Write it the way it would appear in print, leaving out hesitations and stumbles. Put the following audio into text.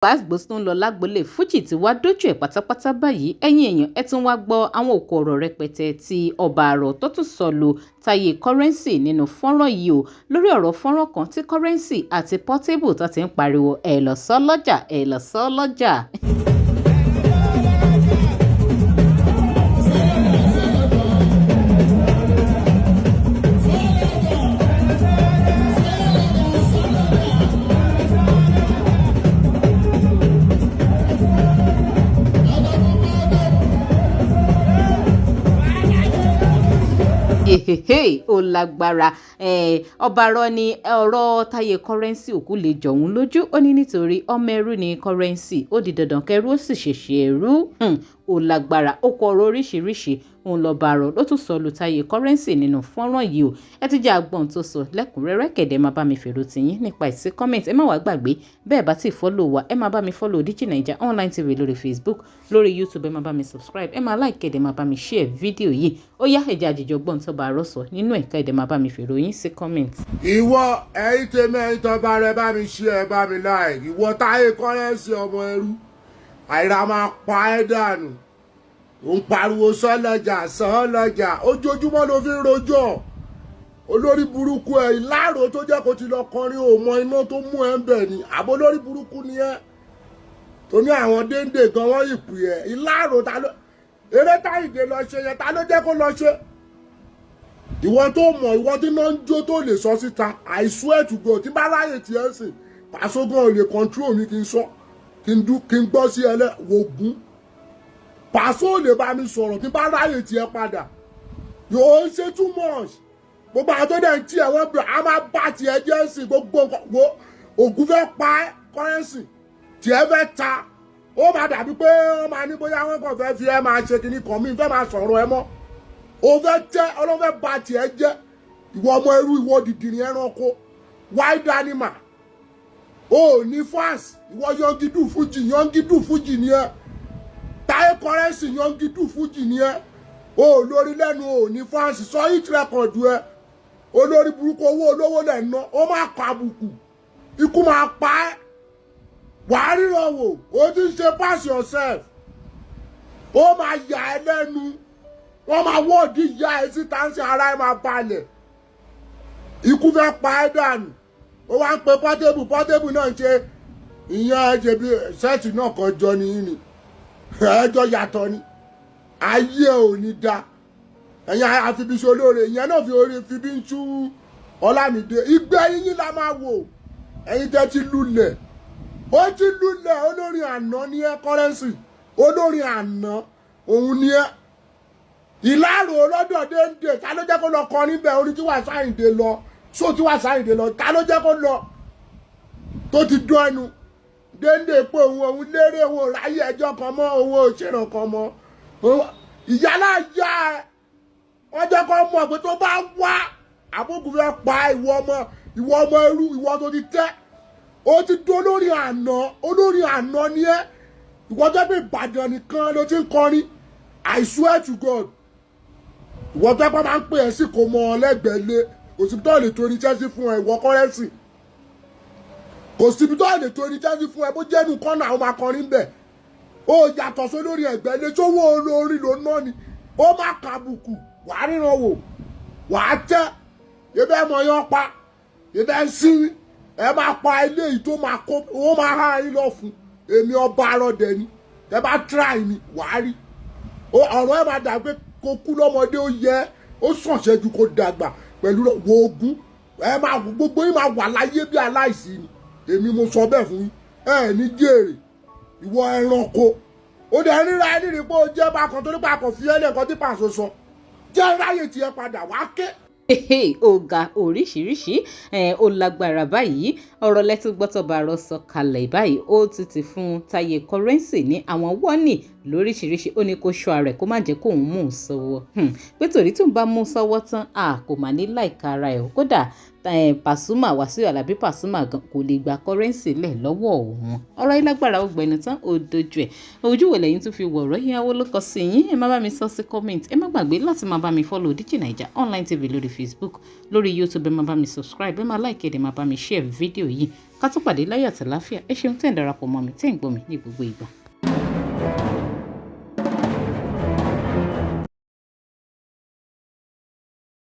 Gbàgbós tó ń lọ lágboolé Fuji ti wá dójú ẹ̀ pátápátá báyìí. Ẹ̀yin èèyàn, ẹ tún wá gbọ́ àwọn òkú ọ̀rọ̀ rẹpẹtẹ tí Ọba Àrọ̀ tó tún sọ lu Táyé Currency nínú fọ́nrán yìí o, lórí ọ̀rọ̀ fọ́nrán kan tí Currency àti Portable tó ti ń pariwo ẹ̀ lọ sọ́ lọ́jà, ẹ̀ lọ sọ́ lọ́jà. Hehehe, ó lágbára. Ọba Arọ ní ọ̀rọ̀ Táyé Currency òkú lè jọ̀hún lójú. Ó ní nítorí ọmọ ẹrú ni Currency, ó di dandan kẹrú ó sì ṣèṣe ẹrú. Ó lágbára, ó kọ ọ̀rọ̀ oríṣiríṣi òun lọ́ba Arọ ló tún sọ lu Táyé Currency nínú fọ́nrán yìí o. Ẹ tún jẹ́ àgbọ̀n tó sọ lẹ́kùnrẹ́rẹ́ kẹ̀dẹ̀, máa bá mi fèrò tiyín nípa ìsí comment. Ẹ má wàá gbàgbé, bẹ́ẹ̀ bá ti follow wa, ẹ máa bá mi follow Digi Naija Online TV lórí Facebook, lórí YouTube. Ẹ máa bá mi subscribe, ẹ máa like, kẹ̀dẹ̀ máa bá mi share fídíò yìí. Ó yá, ẹ jẹ́ àjìjọ gbọ́n tó bá arọ sọ nínú ẹ̀ka, ẹ̀dẹ̀ máa bá mi fèrò yín sí comment. Ìwọ, ẹ̀yin tèmi, ẹ̀yin tó bá rẹ, bá mi ṣe, ẹ bá mi like. Ìwọ Táyé Currency, ọmọ ẹrú, àìrà máa pa ẹ́ dànù. Ò ń pariwo sọ́lọ́jà sọ́lọ́jà, ojoojúmọ́ ló fi ń rojọ́. Olórí burúkú ẹ, Ìlàró tó jẹ́ kó ti lọ kọrin, ò mọ iná tó mú ẹ ń bẹ̀ ni. Àbó lórí burúkú ni ẹ tó ní àwọn déńdé gan wọ́n ìpè ẹ. Ìlàró, ta ló eré táyìndé lọ ṣe yẹn? Ta ló jẹ́ kó lọ ṣe? Ìwọ tó mọ̀, ìwọ tí náà ń jó tó lè sọ síta. I swear to God, tí bá ráyè tiẹ̀ sìn, Pàṣọ gan ò lè control mi kí n sọ, kí n dú, kí n gbọ́ sí ẹlẹ́ wògún. Pàṣọ ò lè bá mi sọ̀rọ̀ tí bá ráyè tiẹ̀ padà. Yóò ṣe too much. Gbogbo àwọn tó dẹ̀ ń tiẹ̀, wọ́n bẹ̀ á máa bá tiẹ̀ jẹ́ sí gbogbo nǹkan. Wo, Ògún fẹ́ pa ẹ́. Currency tiẹ̀ fẹ́ ta, ó máa dàbí pé wọ́n máa ní bóyá wọ́n kàn fẹ́ fi ẹ́ máa ṣe kinní kan. Mi fẹ́ máa sọ̀rọ̀ ẹ mọ́. O fẹ́ tẹ́, Ọlọ́run fẹ́ ba tiẹ̀ jẹ́. Ìwọ ọmọ ẹrú, ìwọ dìdìrín ẹranko, wild animal, o ní fans. Ìwọ yangidu Fuji, yangidu Fuji ni ẹ. Táyé Currency, yangidu Fuji ni ẹ. O lórí lẹ́nu, o ní fans. Sọ hit record ẹ. Olórí burúkú, owó olówó lẹ̀ ná. Ó máa kọ àbùkù, ikú máa pa ẹ́. Wàá ríran wò. O ti ń ṣe pass yourself. Ó máa yà ẹ́ lẹ́nu. Wọ́n máa wọ́ọ̀dì ìyá ẹ síta ń ṣe, ara ẹ máa balẹ̀. Ikú fẹ́ pa ẹ́ dànù. Ó wá ń pe Portable. Portable náà ń ṣe ìyẹn ṣe bí set náà kan jọ ní yín ni, ẹjọ́ yàtọ̀ ni. Ayé ò ní da. Ẹ̀yin àfibíṣe olóore, ìyẹn náà fi orí fi bí ń tú Ọlámídé. Ìgbẹ́ yín la máa wò. Ẹ̀yin tẹ́ ti lulẹ̀, ó ti lulẹ̀. Olórin àná ní ẹ, Currency, olórin àná òun ní ẹ. Ìlàrò lọ́dọ̀ déńdé, ta ló jẹ́ kó lọ kọrin bẹ́ẹ̀? Orin tí Wasiu Ayinde lọ só, tí Wasiu Ayinde lọ, ta ló jẹ́ kó lọ tó ti dún ẹnu déńdé pé òun lérè, òun ráyè ẹjọ́ kan mọ́, òun ò ṣèràn kan mọ́? Ìyálà yá ẹ, wọ́n jẹ́ kó mọ̀ pé tó bá wá, àbókù fẹ́ pa ìwọ ọmọ, ìwọ ọmọ ẹrú, ìwọ tó ti tẹ́, ó ti dún olórin àná. Olórin àná ni ẹ. Ìwọ tó pé Ìbàdàn nìkan ló ti ń kọrin, I swear to God, ìwọ tó pé máa ń pè ẹ́ sí kò mọ lẹ́gbẹ̀ẹ́ lé, kò síbi tó lè torí Chelsea fún ẹ. Ìwọ Currency, kò síbi tó lè torí Chelsea fún ẹ. Bó jẹ́nu kọ́nà, àwọn máa kọrin bẹ̀. Ó yàtọ̀ sólórí ẹ̀gbẹ́ lé sówó olórí ló ná ni. Ó má kàbùkù. Wàá ríran wò, wàá tẹ́ ibẹ̀ mọ̀ yán pa ibẹ̀ ń sinmi. Ẹ máa pa eléyìí tó máa kó, ó máa há yín lọ fún èmi. Ọba arọdẹ ni. Tẹ bá try mi, wàá rí ọ̀rọ̀ ẹ máa dà pé kó kú lọ́mọdé. Ó yẹ ó sànṣẹ́ ju kó dàgbà pẹ̀lú wo ogun. Ẹ máa gbogbo yín máa wà láyé bí aláìsí ni. Èmi mo sọ bẹ́ẹ̀ fún yín. Ẹ ní jèrè. Ìwọ ẹranko, ó dẹ̀ ríra ẹ nírìí pé ó jẹ́ bákan tó nípa kò fi ẹ́ lẹ́ẹ̀kan tí Pàṣọ sọ jẹ́ ráyè tiẹ̀ padà wá ké. Ó ga, oríṣiríṣi, ó lágbára báyìí. Ọ̀rọ̀ lẹ́tún gbọ́tọ̀ bá rọ sọ kalẹ̀ báyìí. Ó ti ti fún Táyé Currency ní àwọn wọ́nì. Lóríṣiríṣi, ó ní kó ṣọ́ ara ẹ̀, kó má jẹ́ kóun mú un sọ́wọ́, pé torí tóun bá mú un sọ́wọ́ tán, a kò mà ní láìka ara ẹ̀. Kódà Pasuma, Wasiu Alabi Pasuma gan kò lè gba Currency lẹ̀ lọ́wọ́ òun. Ọ̀rọ̀ yìí lágbára, ó gbẹnu tán, ó dojú ẹ̀. Ojú wo lẹ́yìn tún fi wọ̀ ọ̀rọ̀ ìyàwó ló kọ sí yín? Ẹ má bá mi sọ sí comment. Ẹ má gbàgbé láti máa bá mi follow Digi Naija Online TV lórí Facebook, lórí YouTube. Ẹ má bá mi subscribe, ẹ má like, ẹ dẹ̀ má bá mi share fídíò yìí. Ká tó pàdé láyọ̀ àtàláfíà. Ẹ ṣeun tẹ́ ń darapọ̀ mọ́ mi, tẹ́ ń gbọ́ mi ní gbogbo ìgbà.